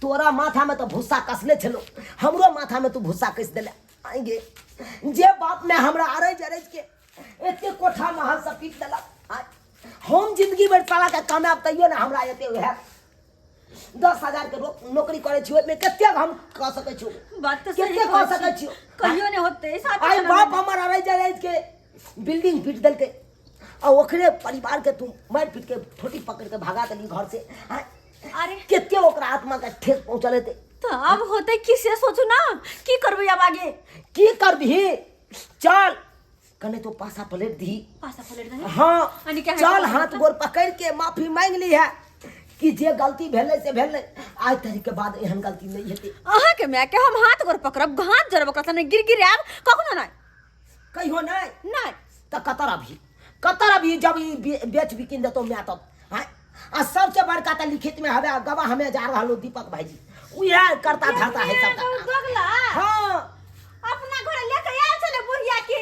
Speaker 6: तोरा माथा में तो भूसा कसले छलो, हमरो माथा में तू भूसा कस देले। आएंगे जे बाप में हमरा अरज अरज के एते कोठा महल सब पीट देलक। आय, हम जिंदगी भर साला के कामयाब तैयो ना हमरा एते वएह 10,000 के नौकरी करै छी, ओहिमे कतेक हम कऽ सकै छी?
Speaker 4: बात तऽ सही
Speaker 6: कतेक कऽ
Speaker 4: कहै
Speaker 6: सकै
Speaker 4: छी।
Speaker 6: छी?
Speaker 4: कहियो नहि होतै साथे
Speaker 6: आइ
Speaker 4: चलऽ
Speaker 6: बाप
Speaker 4: ने।
Speaker 6: हमर अरज अरज के बिल्डिंग पीट देलकै आ ओकरे परिवार के तू मारि पीट के ठोटी पकड़ के भगा देली घर से। आँय,
Speaker 4: अरे
Speaker 6: कते ओकरा आत्मा के ठेस पहुंचल हेतै।
Speaker 4: तऽ आब होतै की से सोचू ना, की करबै आब आगे?
Speaker 6: की करबिही, चल कने तो पासा पलट दही।
Speaker 4: पासा पलट दही?
Speaker 6: हाँ।
Speaker 4: यानी कि
Speaker 6: चल हाथ गोर पकड़ के माफी मांग ली है कि जे गलती भेलै से भेलै, आइ तारीख के बाद एहन गलती नहीं हेतै।
Speaker 4: अहाँके माय के हम हाथ गोर पकड़ब, हाथ जोड़ब, ओकरा सामने गिर गिर आयब कखनो नहि।
Speaker 6: कहियो नहि?
Speaker 4: नहि।
Speaker 6: तऽ कतऽ अभी, कतऽ अभी जब ई बेच बिकिन देतौ माय तब? हाँ, आ सबसे बड़का तऽ लिखित में हवे गवाह हमें जा रहल हो दीपक भाईजी, उएह करता धरता है सबटा काम।
Speaker 4: दोगला।
Speaker 6: हाँ।
Speaker 4: अपना घर लेके आयल छलै बुढ़िया के,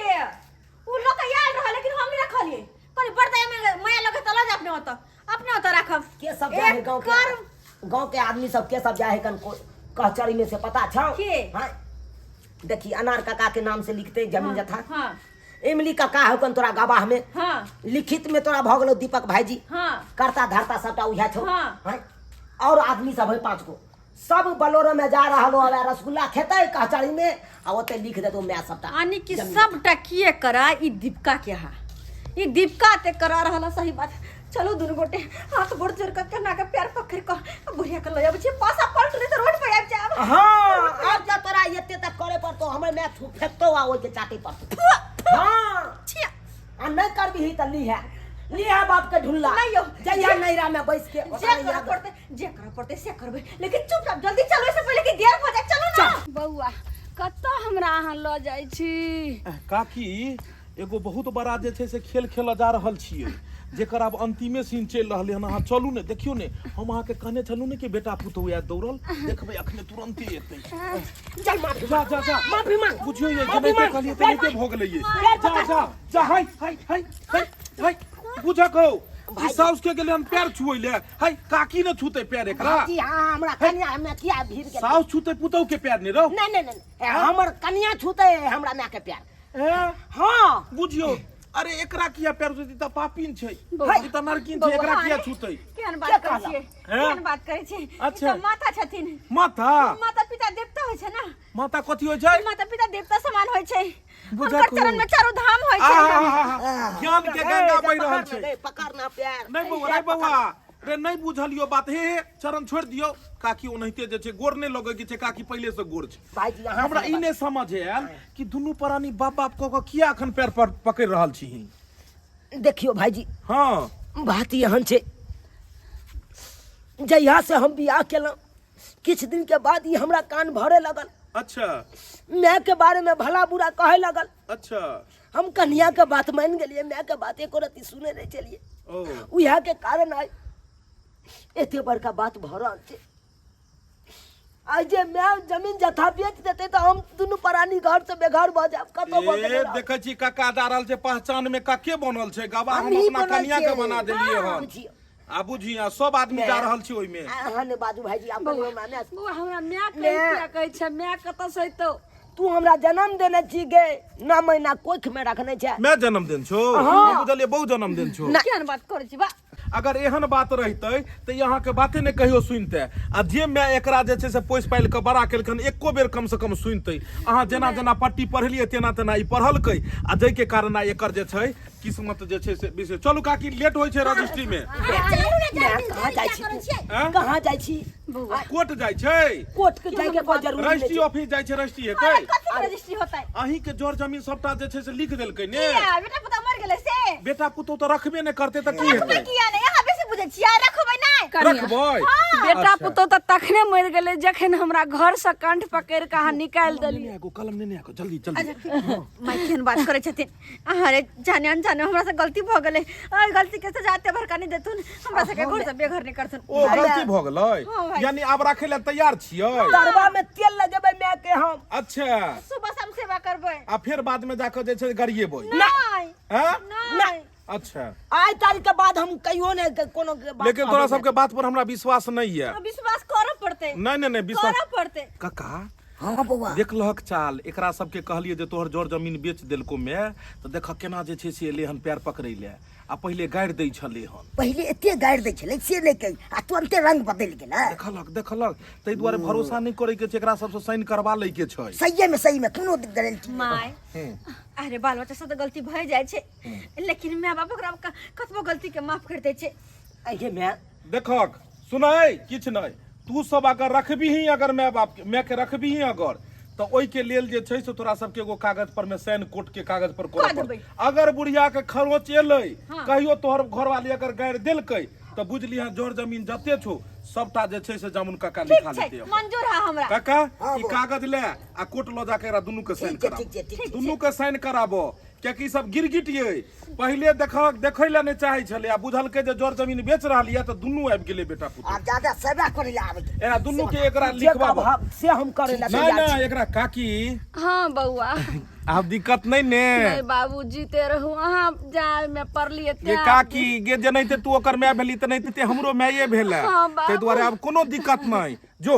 Speaker 4: उ लऽ के आयल रहल, लेकिन हम नहि रखलियै। कहलियै बड़ दया माया लगे तऽ लऽ जा अपने ओतऽ, अपने ओतऽ राखब।
Speaker 6: के सब जाए है गाँव के? गाँव के आदमी सब के सब जाए है कन कहचरी में से पता छौ?
Speaker 4: के?
Speaker 6: हाँ, देखी अनार काका के नाम से लिखते जमीन जथा।
Speaker 4: हाँ।
Speaker 6: इमली काका है कन तोरा गवाह में।
Speaker 4: हाँ।
Speaker 6: लिखित में तोरा भऽ गेलौ दीपक भाईजी।
Speaker 4: हाँ।
Speaker 6: करता धरता सबटा उएह छौ।
Speaker 4: हाँ।
Speaker 6: हाँ? और आदमी सब है 5 गो, सब बलोरो में जा रहल हो, अब रसगुल्ला खेतै कचहरी में आ ओते लिख देतौ माय सबटा।
Speaker 4: यानी कि
Speaker 6: जमीन।
Speaker 4: सबटा किए करा ई दीपका के हा, ई दीपका ते करा रहल है, सही बात। चलो दुनू गोटे हाथ गोड़ जोड़ के केना के पैर पकड़ के बुढ़िया के लऽ आबै छी, पासा पलट नहीं तऽ रोड पर आबि जायब।
Speaker 6: हाँ, आब जा तोरा एते तक करे पड़तो, हमर माय थू फेकतो आ ओइ के चाटे पड़तो। हाँ।
Speaker 4: छिया।
Speaker 6: आ नहीं करबिही तऽ लीहे, लीहे बाप के ढुल्ला।
Speaker 4: नहीं यौ।
Speaker 6: जइहा नैरा में बैस के,
Speaker 4: जे
Speaker 6: ओकरा
Speaker 4: करऽ
Speaker 6: याद
Speaker 4: पड़तै, जे करऽ पड़तै से करबै, लेकिन चुपचाप जल्दी चलो, इससे पहले कि देर हो जाए, चलो ना।
Speaker 1: बौआ कतऽ हमरा अहाँ लऽ जाइ छी?
Speaker 2: काकी एगो बहुत बड़ा जे छै से खेल खेलऽ जा रहल छियै, जेकर आब अंतिमे सीन चलि रहलै हन। अहाँ चलू ने, देखियौ ने, हम अहाँके कहने छलहुँ ने कि बेटा पुतहु आयत दौड़ल, देखबै अखने तुरन्ते एतै।
Speaker 6: चल माफी
Speaker 2: जा जा जा,
Speaker 6: माफी मांग।
Speaker 2: बुझियौ ये
Speaker 6: माफी
Speaker 2: जेनाहिते
Speaker 6: मांग।
Speaker 2: कहलियै तेनाहिते भऽ गेलै ये। जा जा जा, हाय हाय हाय हाय हाय, बुझक हौ ई साउस के गेलै हन पैर छुऐ ले। हाय काकी ने छूतै पैर एकरा।
Speaker 6: भाजी, हाँ, हमरा कनिया हमे किया भीड़ गेल?
Speaker 2: साउस छूतै पुतहु के पैर ने रौ।
Speaker 6: नहीं, नहीं, नहीं, नहीं, हमर कनिया छूतै हमरा माय के पैर।
Speaker 2: हैं?
Speaker 6: हाँ।
Speaker 2: बुझियौ, अरे एकरा किया पैर छूतै? ई त पापिन छै,
Speaker 6: है।
Speaker 2: ई त नरकिन छै, एकरा किया छूतै?
Speaker 4: केहन बात
Speaker 6: के
Speaker 4: करै
Speaker 6: कहलक?
Speaker 4: छियै?
Speaker 2: हैं?
Speaker 4: केहन बात करै छियै? ई
Speaker 2: अच्छा।
Speaker 4: तऽ माता छथिन।
Speaker 2: माता?
Speaker 4: माता पिता देवता होइ छै ना।
Speaker 2: माता कथी होइ छै?
Speaker 4: माता पिता देवता समान होइ छै।
Speaker 2: बुझा
Speaker 4: हुनकर
Speaker 2: कहू।
Speaker 4: चरण में चारू धाम होइ छै।
Speaker 2: आहा, ज्ञान के गंगा बहि रहल छै।
Speaker 6: पकड़ ना पैर।
Speaker 2: नहीं बौआ, नहीं बौआ रे, नहीं बुझलियो बात। हे हे, चरण छोड़ दियो काकी, ओनाहिते जे छै गोर नहीं लगै के छै काकी, पहिले से गोर छै।
Speaker 6: भाईजी, अहाँ
Speaker 2: हमरा
Speaker 6: से
Speaker 2: ई नहि समझ आयल कि दुनू प्राणी बाप बाप कऽ कऽ किया एखन पैर पर पकड़ि रहल छी।
Speaker 6: देखियो भाईजी।
Speaker 2: हाँ।
Speaker 6: बात एहन छै, जहिया से हम बियाह केलहुँ किछु दिन के बाद ई हमरा कान भरे लगल।
Speaker 2: अच्छा।
Speaker 6: माय के बारे में भला बुरा कहे लगल।
Speaker 2: अच्छा।
Speaker 6: हम कन्या के बात मान गेलिए, माय के बात एको रत्ती सुने नहीं चलिए।
Speaker 2: ओ।
Speaker 6: उएह के कारण आइ एते बड़का बात भऽ रहल छै। आइ जे माय जमीन जथा बेच देतै तऽ हम दुनू प्राणी घर से बेघर भऽ जायब, कतौ भऽ
Speaker 2: ए
Speaker 6: गेलै।
Speaker 2: देखै छी काका जा रहल छै, पहचान में काके बनल छै गवाह, हम
Speaker 6: हमही
Speaker 2: अपना
Speaker 6: बनल
Speaker 2: कनिया के
Speaker 6: छियै।
Speaker 2: बना देलियै हन।
Speaker 6: बुझियौ।
Speaker 2: आ बुझी आ सब आदमी जा रहल छै ओहिमे।
Speaker 6: अहाँ नहि बाजू भाईजी, आब कहियो हमरा माय।
Speaker 1: बौआ हमरा माय कहै किया कहै छै? माय कतऽ से अयतौ?
Speaker 6: तू हमरा जन्म देने छी गे, 9 महीना कोख में रखने छै।
Speaker 2: मैं जन्म देन छौ?
Speaker 6: हाँ।
Speaker 2: हम बुझलियै बहु जन्म देन छौ।
Speaker 4: केहन बात करै छी बा?
Speaker 2: अगर एहन बात रहितै तऽ ई अहाँके बाते नहि कहियो सुनतै, आ जे माय एकरा जे छै से पोसि पालि कऽ बड़ा केलखन एको बेर कम से कम सुनतै। अहाँ जेना जेना पट्टी पढ़लियै तेना तेना ई पढ़लकै, आ जाहिके कारण आइ एकर जे छै किस्मत जे छै से विशेष। चलू काकी, लेट होइ छै रजिस्ट्री में।
Speaker 4: चलू ने,
Speaker 6: माय,
Speaker 4: जल्दी,
Speaker 6: कहाँ
Speaker 4: जल्दी
Speaker 6: जाइ
Speaker 4: क्या
Speaker 6: छी
Speaker 4: करै
Speaker 6: तू?
Speaker 4: छियै?
Speaker 2: आँय?
Speaker 6: कहाँ जाइ छी?
Speaker 2: कोर्ट जाइ छै।
Speaker 6: कोर्ट के जाय के कोई जरूरी नहीं
Speaker 2: रजिस्ट्री
Speaker 6: छै।
Speaker 2: ऑफिस जाइ छै, रजिस्ट्री हेतै।
Speaker 4: अरे कथी के रजिस्ट्री होतै?
Speaker 2: अहीं के जर जमीन सबटा जे छै से लिख देलकै ने।
Speaker 4: किया बेटा पुतहु मरि गेलै से?
Speaker 2: बेटा पुतहु तऽ रखबे नहि करतै तऽ की
Speaker 4: रखबै
Speaker 2: हेतै?
Speaker 4: किया नहि? अहाँ बेसी बुझै छियै, रखबै नहि।
Speaker 1: कनिया।
Speaker 2: रखबै।
Speaker 1: बेटा
Speaker 2: अच्छा।
Speaker 1: पुतहु तऽ तखने मरि गेलै जखन हमरा घर से कंठ पकड़ि कऽ अहाँ निकालि देलियै।
Speaker 2: नेने आगो, कलम नेने आगो, जल्दी जल्दी।
Speaker 4: माय केहन बात करै छथिन? अहाँ रे जाने अनजाने हमरा से गलती भऽ गेलै, एहि गलती के सजा एते बड़का नहि देथुन, हमरा सबके घर से बेघर नहि करथुन।
Speaker 2: ओ गलती भऽ गेलै?
Speaker 4: हाँ भाई।
Speaker 2: यानी आब राखै लए तैयार छियै?
Speaker 6: तरवा में तेल लगेबै माय के हम।
Speaker 2: अच्छा।
Speaker 4: सुबह शाम सेवा करबै।
Speaker 2: आ फेर बाद में जाकऽ जे छै गरिएबै?
Speaker 4: नहि।
Speaker 2: हैं?
Speaker 4: नहि।
Speaker 2: अच्छा।
Speaker 6: आइ तारीख के बाद हम कहियो नहि कोनो बात
Speaker 2: लेकिन तोरा
Speaker 6: कहबै।
Speaker 2: सबके बात पर हमरा विश्वास नहीं है।
Speaker 4: विश्वास करऽ पड़तै। पड़तै।
Speaker 2: नहि नहि नहि, विश्वास
Speaker 4: करऽ पड़तै।
Speaker 2: कका।
Speaker 6: हँ बौआ।
Speaker 2: देखलहक चाल, एकरा सबके कहलियै जे तोहर जर जमीन बेच देलको मे, तऽ देखऽ केना जे छै से एलै हन पैर पकड़ै लए, आ पहिले गारि दै छलै हन।
Speaker 6: पहिले एते गारि दै छलै से नहि कही, आ तुरन्ते रंग बदलि गेलै।
Speaker 2: देखलक देखलक, ताहि दुआरे भरोसा नहि करे के छै, एकरा सबसँ साइन करबा लै के छै।
Speaker 6: सहिए में, सही में कोनो गारंटी नहि।
Speaker 4: माय, अरे बाल बच्चा से तऽ गलती भए जाइ छै, लेकिन माय बाप ओकरा कतबो गलती के माफ कर दै छै।
Speaker 6: अहे माय।
Speaker 2: देखक सुनै, किछु नहि, तू सब अगर रखबीही, अगर माय बाप के, माय के रखबीही अगर, तऽ ओहिके लेल जे छै से तोरा सबके एगो कागज पर में साइन कोर्ट के कागज पर करऽ
Speaker 4: कऽ
Speaker 2: पड़तै।
Speaker 4: देबै।
Speaker 2: अगर बुढ़िया के खरोच एलै कहियो, तोहर घरवाली अगर गारि देलकै, तऽ बुझलिहे जर जमीन जते छौ सबटा जे छै से जामुन काका
Speaker 4: ठीक
Speaker 2: लिखा
Speaker 4: छै
Speaker 2: लेतै अपन।
Speaker 4: मंजूर है हमरा।
Speaker 2: काका।
Speaker 6: हँ,
Speaker 2: ई
Speaker 6: बौआ।
Speaker 2: कागज ले आ कोर्ट लऽ जाके एकरा दुनू के साइन
Speaker 6: ठीक छै।
Speaker 2: कराबो।
Speaker 6: ठीक छै, ठीक छै।
Speaker 2: दुनू के साइन कराबो, कियाकि ई सब गिरगिट ये, पहिले देखक देखै लए नहि चाहै छलै, आ बुझलकै जे जर जमीन बेच रहल यऽ, तऽ दुनू आबि गेलै बेटा पुतहु।
Speaker 6: आब ज्यादा सेवा करै लए आबै छै।
Speaker 2: एकरा दुनू के एकरा
Speaker 6: जे
Speaker 2: लिखबाबो।
Speaker 6: कहब से हम करै लए
Speaker 2: नहि
Speaker 6: तैयार छी।
Speaker 2: नहि, एकरा काकी।
Speaker 1: हाँ बौआ।
Speaker 2: आब दिक्कत नहि ने?
Speaker 1: नहीं बाबू, जीते रहू अहाँ, जाय में पड़लिए
Speaker 2: गे काकी गे, जेनाहिते तू ओकर माय भेली तेनाहिते हमरो माये भेलै।
Speaker 1: हाँ, बाबू।
Speaker 2: ताहि दुआरे आब कोनो दिक्कत नहि, जो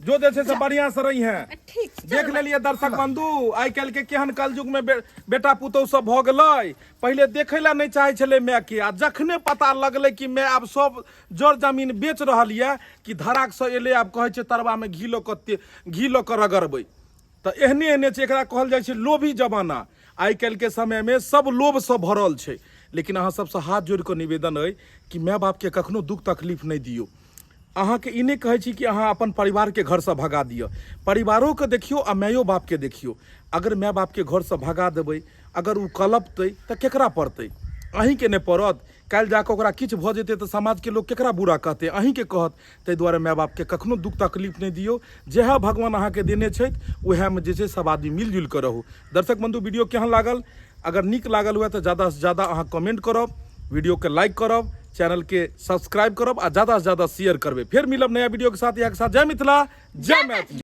Speaker 2: जो जे छै से बढ़िया से रही है।
Speaker 4: ठीक।
Speaker 2: देख लेलिए दर्शक बंधु, आइ काल्हि के केहन कलयुग में बेटा पुतोहु सब भऽ गेलै। पहिले देखै लए नहि चाहै छलै माय के, आ जखने पता लगलै कि माय आब सब जर जमीन बेच रहल यऽ, कि धराक से एलै, आब कहै छै तरवा में घी लऽ कऽ घी लऽ कऽ रगड़बै। तऽ एहने एहने छै, एकरा कहल जाइ छै लोभी जमाना। आइ काल्हि के समय में सब लोभ से भरल छै। लेकिन अहाँ सबसँ हाथ जोड़ि कऽ निवेदन अइ कि माय बाप के कखनो दुख तकलीफ नहि दियौ। अहाँके ई नहि कहै छी कि अहाँ अपन परिवारके घरसँ भगा दिअ, परिवारोके देखियौ आ मायो बापके देखियौ। अगर माय बापके घरसँ भगा देबै, अगर ओ कलपतै तऽ केकरा पड़तै? अहीँके नहि पड़त? काल्हि जाकऽ ओकरा किछु भऽ जेतै तऽ समाजके लोक केकरा बुरा कहतै? अहीँके कहत। ताहि दुआरे माय बापके कखनो दुख तकलीफ नहि दियौ। जएह भगवान अहाँके देने छथि, उएहमे जे छै सब आदमी मिलजुलि कऽ रहू। दर्शक बन्धु, वीडियो केहन लागल? अगर नीक लागल हुए तऽ ज्यादासँ ज्यादा अहाँ कमेंट करब, वीडियो के लाइक करब, चैनल के सब्सक्राइब करब आ ज्यादा से ज्यादा शेयर करबै। फेर मिलब नया वीडियो के साथ। इएह के साथ जय मिथिला, जय मैथिली।